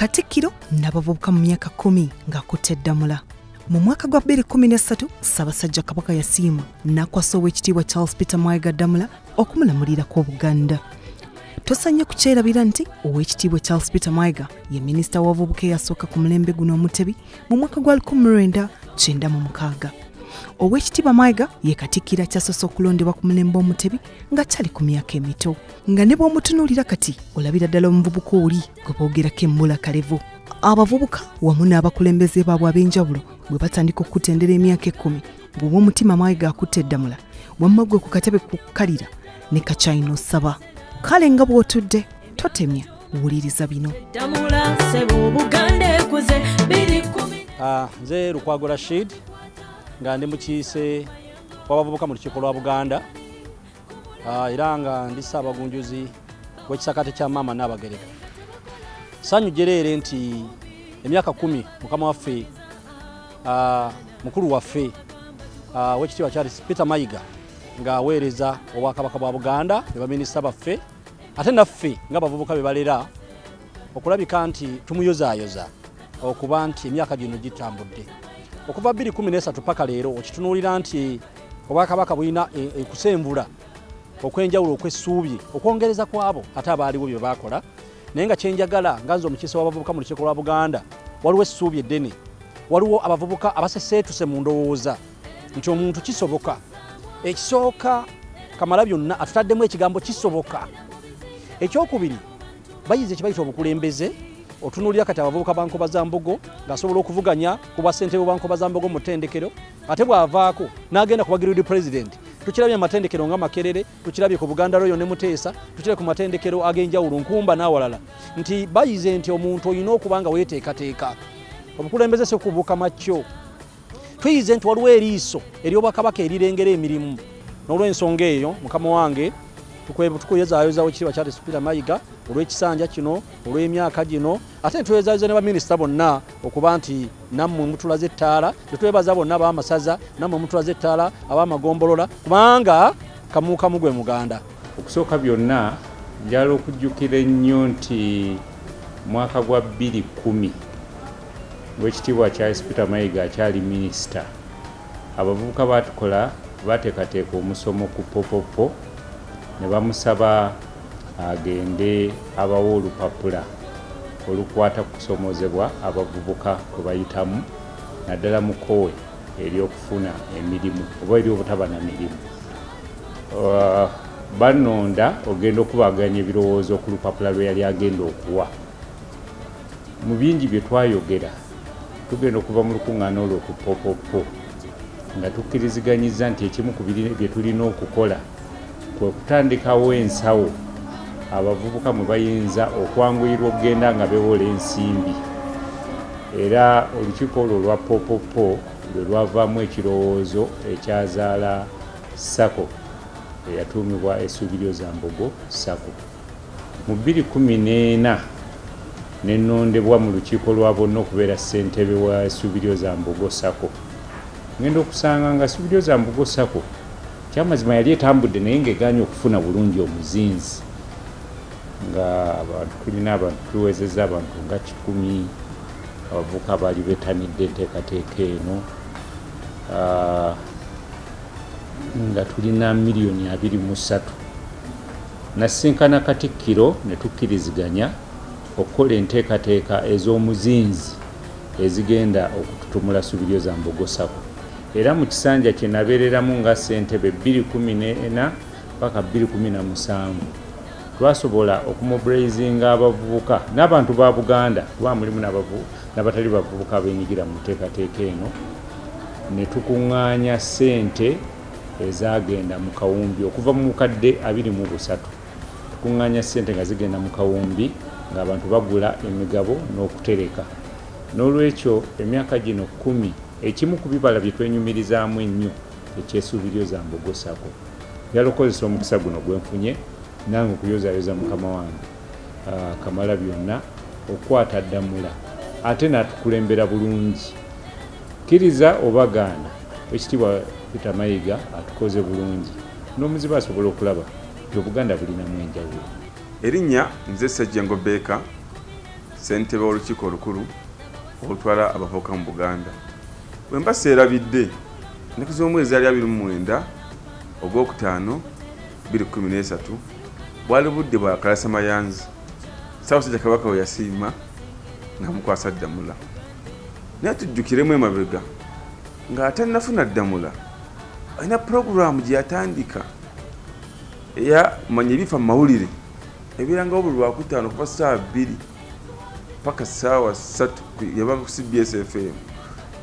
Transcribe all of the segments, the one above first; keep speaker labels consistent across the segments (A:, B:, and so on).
A: Katikkiro n'abavubuka mu myaka 10 ng'akutte ddamula. Mu mwaka gwa 2013 Ssaabasajja Kabaka yasiima n'akwasa Oweekitiibwa Charles Peter Mayiga Ddamula okumulamulirako Obuganda. Tosanye kukyerabira nti Oweekitiibwa Charles Peter Mayiga ye minisita w'abavubuka eyasooka ku mulembe guno Omutebi mu mwaka gwa 1996. Oweekitiibwa Mayiga ye Katikkiro akyasoose okulondebwa ku mulembe Omutebi ng'akyali ku myaka emito, nga ne bw'omutunuulira kati olabira ddala omuvubuka oli gwe boogerako emmula kalevu. Abavubuka wamu n'abakulembeze baabwe ab'enjawulo bwe batandika okutendera emyaka 10 bw'oba omutima Mayiga akutte ddamula, wamma gwe ku katebe kukkalira ne kakyayina osaba. Kale nga bw'otudde totemya, wuliriza bino.
B: Nze Lukwago Rashid nga ndi mukiise w'abavubuka mu lukiiko lwa Buganda, era nga ndi ssaabagunjuzi w'ekisakate kya Maama Nnaabagereka. Ssanyu jjereere nti emyaka 10 mukama waffe, mukulu waffe Oweekitiibwa Charles Peter Mayiga ng'aweereza Obwakabaka bwa Buganda ne baminisita baffe, ate naffe ng'abavubuka be balera okulabika nti tumuyozaayoza okuba nti emyaka gino gitambudde. Okuva 2013 paka leero okitunuulira nti Obwakabaka bulina ekusenvula okw'enjawulo okw'essuubi okwongereza kwabo ate abaaliwo bye baakola. Naye nga kyenjagala nga nze omukiise w'abavubuka mu lukiiko lwa Buganda, waliwo essuubi eddene, waliwo abavubuka abaseseetuse mu ndowooza nti omuntu kisoboka. Ekisooka Kamala byonna atutaddemu ekigambo kisoboka. Ekyokubiri, bayize ekibayita obukulembeze. Otunuulira kati abavubuka ba Nkobazambogo ng'asobola okuvuganya ku bwa ssentebe bwa Nkobazambogo mu ttendekero, ate bw'avaako n'agenda ku bwa guild president. Tukirabye amatendekero nga Makerere, tukirabye ku Buganda Royal ne Muteesa, tukirabye ku matendekero ag'enjawulo Nkumba n'awalala, nti bayize nti omuntu olina okuba nga weeteekateeka. Obukulembeze si kubuuka makyo. Tuyize nti waliwo eriiso ery'Obwakabaka erirengera emirimu. N'olw'ensonga eyo mukama wange tukuyozaayoza Oweekitiibwa Charles Peter Mayiga olw'ekisanja kino, olw'emyaka gino, ate netuyozaayoza ne baminisita bonna okuba nti nammwe mutulaze ettaala. Tetwebaza bonna ab'amasaza, nammwe mutulaze ettaala ab'amagombolola, kubanga kamu gwe Muganda.
C: Okusooka byonna njagala okujjukira ennyo nti mwaka gwa 2010 Oweekitiibwa Charles Peter Mayiga akyali minisita, abavubuka baatukola bateekateeka omusomo ku Popopo ne bamusaba agende abawe olupapula olukwata ku kusomoozebwa abavubuka kwe bayitamu naddala mu kkowe ery'okufuna emirimu oba ery'obutaba na mirimu. Bannonda ogenda okubaganya ebirowoozo ku lupapula lwe yali agenda okuwa. Mu bingi bye twayogera tugenda okuva mu lukuŋŋaana olwo ku Popopo nga tukkiriziganyiza nti ekimu ku bye tulina okukola kwe kutandikawo ensawo abavubuka mwe bayinza okwanguyirwa okugenda nga beewola ensimbi. Era olukiiko olwo olwa Popopo lwe lwavaamu ekirowoozo ekyazaala SACCO eyatuumibwa Essuubi Lyozambogo SACCO. Mu 2014 nennondebwa mu lukiiko lwa bonna okubeera ssentebe wa Essuubi Lyozambogo SACCO. Ngenda okusanga nga Essuubi Lyozambogo SACCO kyamazima yali etambudde naye ng'egaanye okufuna bulungi omuzinzi, nga abantu tulina abantu tuwezezza abantu nga 100 abavubuka baali beetanidde enteekateeka eno, nga tulina miliyoni 23. Nasinkana Katikkiro ne tukkiriziganya okukola enteekateeka ez'omuzinzi ezigenda okututumula Essuubi Lyozambogo SACCO. Era mu kisanja kye nabeereramu nga ssentebe 2014 paka 2017 twasobola okumobilizinga abavubuka n'abantu ba Buganda, kuba mulimu n'abatali bavubuka abeenyigira mu nteekateeka eno, ne tukuŋŋaanya ssente ezagenda mu kawumbi okuva mu bukadde 23. Tukuŋŋaanya ssente nga zigenda mu kawumbi ng'abantu bagula emigabo n'okutereka. N'olwekyo emyaka gino 10 ekimu ku bibala bye twenyumirizaamu ennyo eky'Essuubi Lyozambogo SACCO. Njagala okukozesa omukisa guno gwe nfunye nange okuyozaayoza mukama wange Kamala byonna okukwata ddamula ate n'atukulembera bulungi. Kkiriza oba gaana, Oweekitiibwa Peter Mayiga atukoze bulungi n'omuzibe asobola okulaba nti Obuganda bulinamu enjawulo.
D: Erinnya nze Ssejjengo Baker, Ssentebe w'olukiiko olukulu olutwala abavubuka mu Buganda. Bwe mba seerabidde, ennaku z'omwezi zaali 29 Ogwokutaano 2013, bwali budde bwa Kalasa Mayanzi, Ssaabasajja Kabaka we yasiima n'amukwasa Ddamula. Naye tujjukiremu emabega ng'atannafuna Ddamula, alina pulogulaamu gye yatandika eya manya ebifa mu mawulire ebirangawo buli Lwakutaano kuva ssaawa 2 paka ssaawa 3 yabanga ku CBS FM.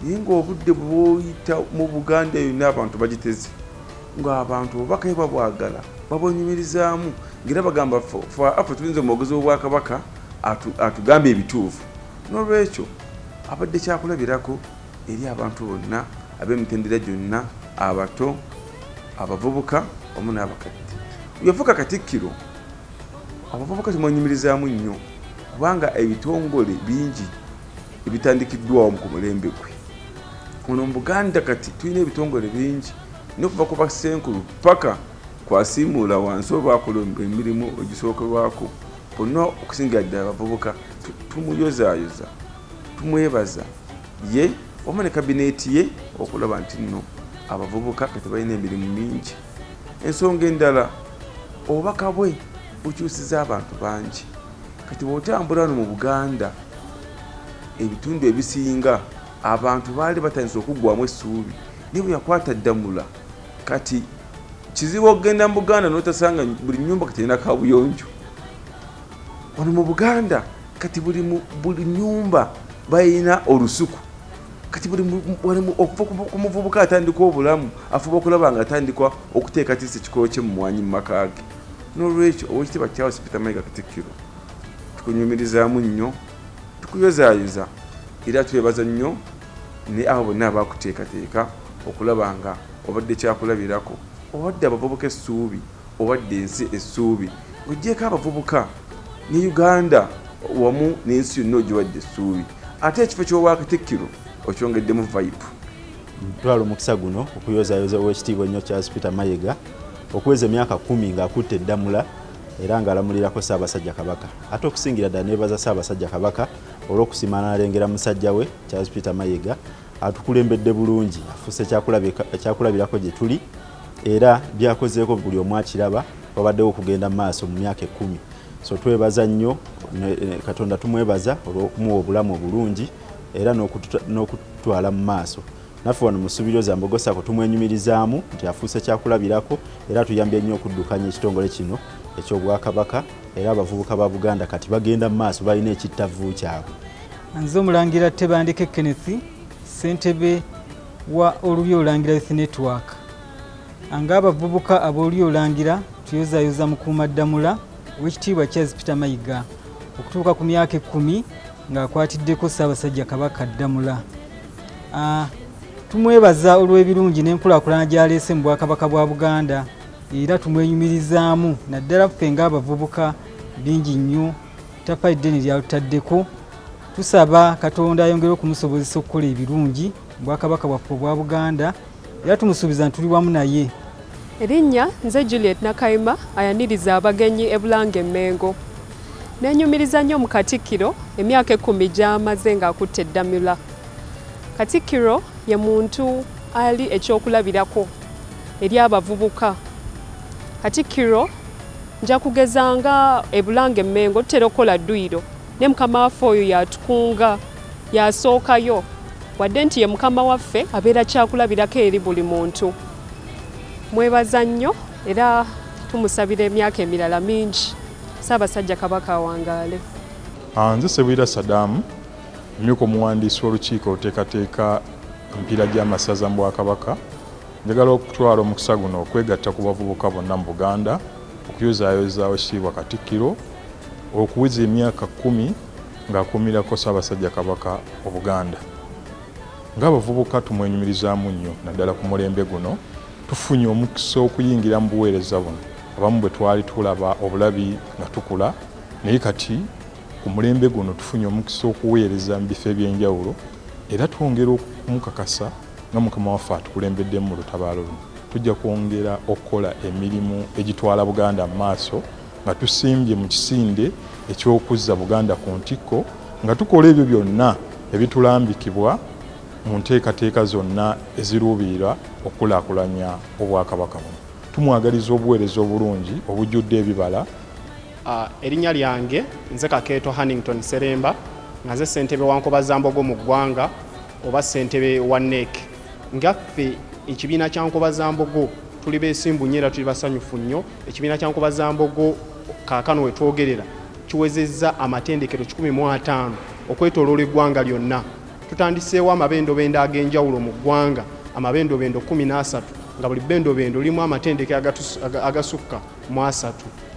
D: Naye ng'obudde bw'oyita mu Buganda yonna abantu bagiteze, ng'abantu obubaka babwagala babwenyumirizaamu, ng'era bagamba ffe tulinze omwogezi w'Obwakabaka atugamba ebituufu. N'olwekyo abadde kyakulabirako eri abantu bonna ab'emitendera gyonna, abato, abavubuka wamu n'abakadde. Yafuuka Katikkiro, abavubuka tumwenyumirizaamu nnyo kubanga ebitongole bingi ebitandikiddwawo ku mulembe gwe. Ono mu Buganda kati tulina ebitongole bingi, n'okuva ku bassenkulu paka kwasiimuula wansi oba akola emirimu egisookerwako, bonna okusingira ddala abavubuka tumuyozaayoza, tumwebaza ye wamu ne kabineeti ye okulaba nti nno abavubuka kati balina emirimu mingi. Ensonga endala, obubaka bwe bukyusiza abantu bangi. Kati bw'otambula wano mu Buganda, ebitundu ebisinga abantu baali batandise okuggwamu essuubi, naye bwe yakwata Ddamula kati kizibu okugenda mu Buganda n'otasanga buli nnyumba kati erina kaabuyonjo. Wano mu Buganda kati buli nnyumba balina olusuku. Kati buli okuva ku muvubuka atandika obulamu afuba okulaba nga atandika okuteekatiisa ekikolo kye mu mwanyi mu maka ge. N'olwekyo Oweekitiibwa Charles Peter Mayiga Katikkiro tukunyumirizaamu nnyo, tukuyozaayoza, era twebaza nnyo ne abo bonna abakuteekateeka okulaba nga obadde kyakulabirako, obadde abavubuka essuubi, obadde ensi essuubi. Oggyeko abavubuka ne Uganda wamu n'ensi yonna ogiwadde essuubi. Ate ekifo ky'Obwakatikkiro okyongeddemu vibe.
E: Ntwala omukisa guno okuyozaayoza Oweekitiibwa ennyo Charles Peter Mayiga okuweza emyaka 10 ng'akutte Ddamula era ng'alamulirako Ssaabasajja Kabaka. Ate okusingira ddala neebaza Ssaabasajja Kabaka olw'okusiima n'alengera musajja we Charles Peter Mayiga, atukulembedde bulungi, afuuse ekyakulabirako gye tuli, era byakozeeko buli omu akiraba, wabaddewo okugenda mu maaso mu myaka 10. So twebaza nnyo Katonda, tumwebaza olw'okumuwa obulamu obulungi era n'okututwala mu maaso. Naffe wano mu Ssubiro Zambogo Sacco tumwenyumirizaamu nti afuuse kyakulabirako era tuyambye nnyo okuddukanya ekitongole kino eky'Obwakabaka, era abavubuka ba Buganda kati bagenda mu maaso balina ekittavu kyabwe.
F: Nze Omulangira Tebandeke Kenneth, ssentebe wa Olulyo Olulangira Youth Network. Ng'abavubuka ab'Olulyo Olulangira tuyozaayoza Mukuumaddamula Oweekitiibwa Charles Peter Mayiga okutuuka ku myaka 10 ng'akwatiddeko Ssaabasajja Kabaka Ddamula. Tumwebaza olw'ebirungi n'enkulaakulana gy'aleese mu Bwakabaka bwa Buganda, era tumwenyumirizaamu naddala ffe ng'abavubuka bingi nnyo ttaffaali ddene lyalutaddeko. Tusaba Katonda ayongere okumusobozesa okukola ebirungi mu Bwakabaka bwaffe obwa Buganda, era tumusuubiza nti tuli wamu naye.
G: Erinnya nze Juliet Nakayima, ayaniriza abagenyi e Bulange Mmengo. Nenyumiriza nnyo mu Katikkiro emyaka 10 gy'amaze ng'akutte Ddamula. Katikkiro ye muntu ali ekyokulabirako eri abavubuka. Katikkiro nja kugeza nga e Bulange Mmengo tutera okukola dduyiro, ne mukama waffe oyo yatukunga, yasookayo, wadde nti ye mukama waffe abeera kyakulabirako eri buli muntu. Mwebaza nnyo era tumusabira emyaka emirala mingi. Ssaabasajja Kabaka awangaale.
H: Nze Sebwira Saddam, mmyuka omuwandiisi w'olukiiko oluteekateeka emipiira gy'amasaza mu Bwakabaka. Njagala okutwala omukisa guno okwegatta ku bavubuka bonna mu Buganda okuyozaayoza Oweekitiibwa Katikkiro okuweza emyaka 10 ng'akuumirako Ssaabasajja Kabaka Obuganda. Ng'abavubuka tumwenyumirizaamu nnyo naddala ku mulembe guno, tufunye omukisa okuyingira mu buweereza buno. Abamu bwe twali tulaba obulabi nga tukula, naye kati ku mulembe guno tufunye omukisa okuweereza mu bifo eby'enjawulo, era twongera okumukakasa nga Mukama waffe atukulembeddemu mu lutabaalo luno. Tujja kwongera okukola emirimu egitwala Buganda mu maaso nga tusimbye mu kisinde eky'okuzza Buganda ku ntikko Nga tukola ebyo byonna ebitulambikibwa mu nteekateeka zonna eziruubirira okukulaakulanya Obwakabaka buno. Tumwagaliza obuweereza obulungi obujjudde ebibala.
I: Erinnya lyange nze Kakeeto Hannington Seremba, nga nze ssentebe wa Nkobazambogo mu ggwanga oba ssentebe wa NEC. Ngaffe ekibiina kya Nkobazambogo tuli beesimbu nnyo era tuli basanyufu nnyo. Ekibiina kya Nkobazambogo kaakano we twogerera kiwezezza amatendekero 150 okwetooloola eggwanga lyonna. Tutandiseewo amabendobendo ag'enjawulo mu ggwanga, amabendobendo 13, nga buli bendobendo limu amatendekero agasukka mu 3.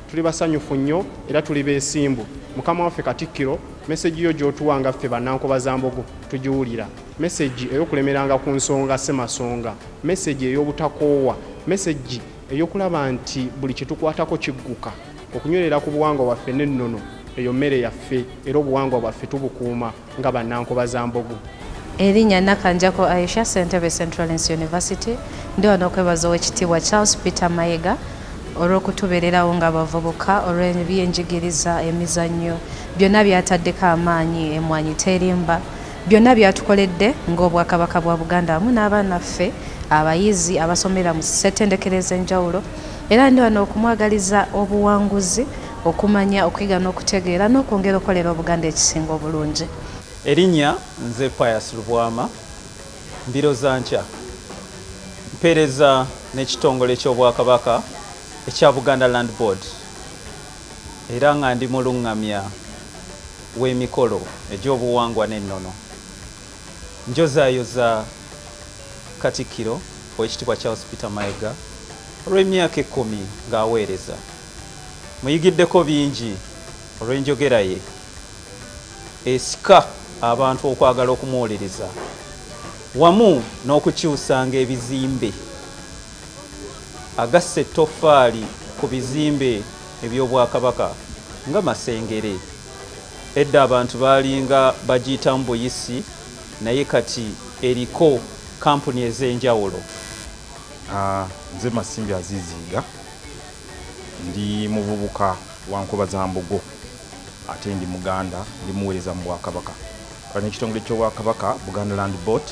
I: Tuli basanyufu nnyo era tuli beesimbu. Mukama waffe Katikkiro, meseji yo gy'otuwa nga ffe bannankobazambogo tugiwulira. Meseji ey'okulemeranga ku nsonga ssemasonga, meseji ey'obutakoowa, meseji ey'okulaba nti buli kye tukwatako kigguka, okunywerera ku buwangwa bwaffe n'ennono, eyo mmere yaffe era obuwangwa bwaffe tubukuuma nga bannankobazambogo.
J: Erinnya Nakanjako Aisha, ssentebe Central University. Ndi wano okwebaza Oweekitiibwa Charles Peter Mayiga olw'okutubeererawo ng'abavubuka, olw'ebyenjigiriza, emizannyo, byonna byataddeko amaanyi, emwanyi terimba, byonna byatukoledde ng'Obwakabaka bwa Buganda wamu n'abaanaffe abayizi abasomera mu ssettendekero ez'enjawulo. Era ndi wano okumwagaliza obuwanguzi, okumanya, okuyiga n'okutegeera n'okwongera okukolera Obuganda ekisinga obulungi.
K: Erinnya nze Pius Lubwama, mbiro za nkya, mpeereza n'ekitongole ky'Obwakabaka ekya Buganda Land Board, era nga ndi muluŋŋamya w'emikolo egy'obuwangwa n'ennono. Njozaayoza Katikkiro Oweekitiibwa Charles Peter Mayiga olw'emyaka 10 ng'aweereza. Muyigiddeko bingi olw'enjogera ye esika abantu okwagala okumuwuliriza, wamu n'okukyusanga ebizimbe, agassa ettoffaali ku bizimbe eby'Obwakabaka nga Masengere. Edda abantu baalinga bagiyitamu buyisi, naye kati eriko kampuni ez'enjawulo.
L: Nze Masimbi Aziziga, ndi muvubuka wa Nkobazambogo ate ndi Muganda, ndi muweereza mu Bwakabaka. Kano ekitongole ky'Obwakabaka Buganda Land Board,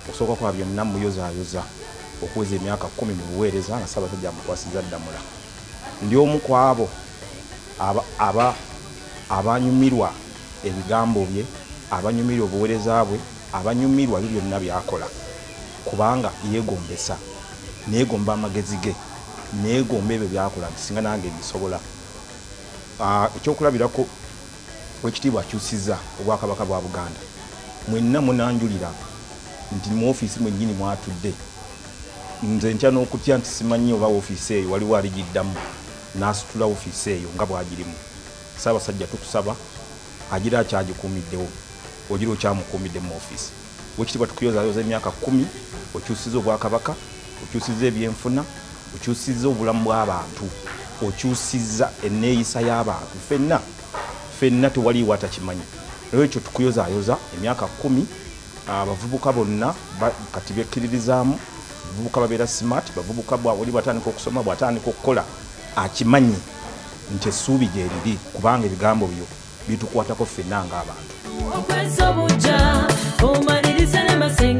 L: okusooka kwa byonna muyozaayoza okuweza emyaka 10 mu buweereza nga Ssaabasajja amukwasizza ddamula. Ndi omu ku abo abanyumirwa ebigambo bye, abanyumirwa obuweereza bwe, abanyumirwa ebyo byonna by'akola, kubanga yeegombesa, neegomba amagezi ge, neegomba ebyo by'akola nti singa nange mbisobola. Ekyokulabirako, Oweekitiibwa akyusizza Obwakabaka bwa Buganda. Mwenna munanjulira nti mu ofiisi mwennyini mwatudde. Nze ntya n'okutya nti simanyi oba ofiisi eyo waliwo aligiddamu n'asitula ofiisi eyo nga bw'agirimu. Ssaabasajja tukusaba agira akyagikuumiddewo, ogira okyamukuumidde mu ofiisi. Oweekitiibwa tukuyozaayoza emyaka 10, okyusizza Obwakabaka, okyusizza ebyenfuna, okyusizza obulamu bw'abantu, okyusizza enneeyisa y'abantu. Ffenna ffenna tewaliiwo atakimanyi. Olwekyo tukuyozaayoza emyaka 10. Abavubuka bonna kati bekkiririzaamu, bavubuka babeera smart, bavubuka oli bw'atandika okusoma, bw'atandika okukola akimanyi nti essuubi gye riri, kubanga ebigambo byo bitukwatako ffenna ng'abantu.
M: Okweza obujja omalirize ne Masengere.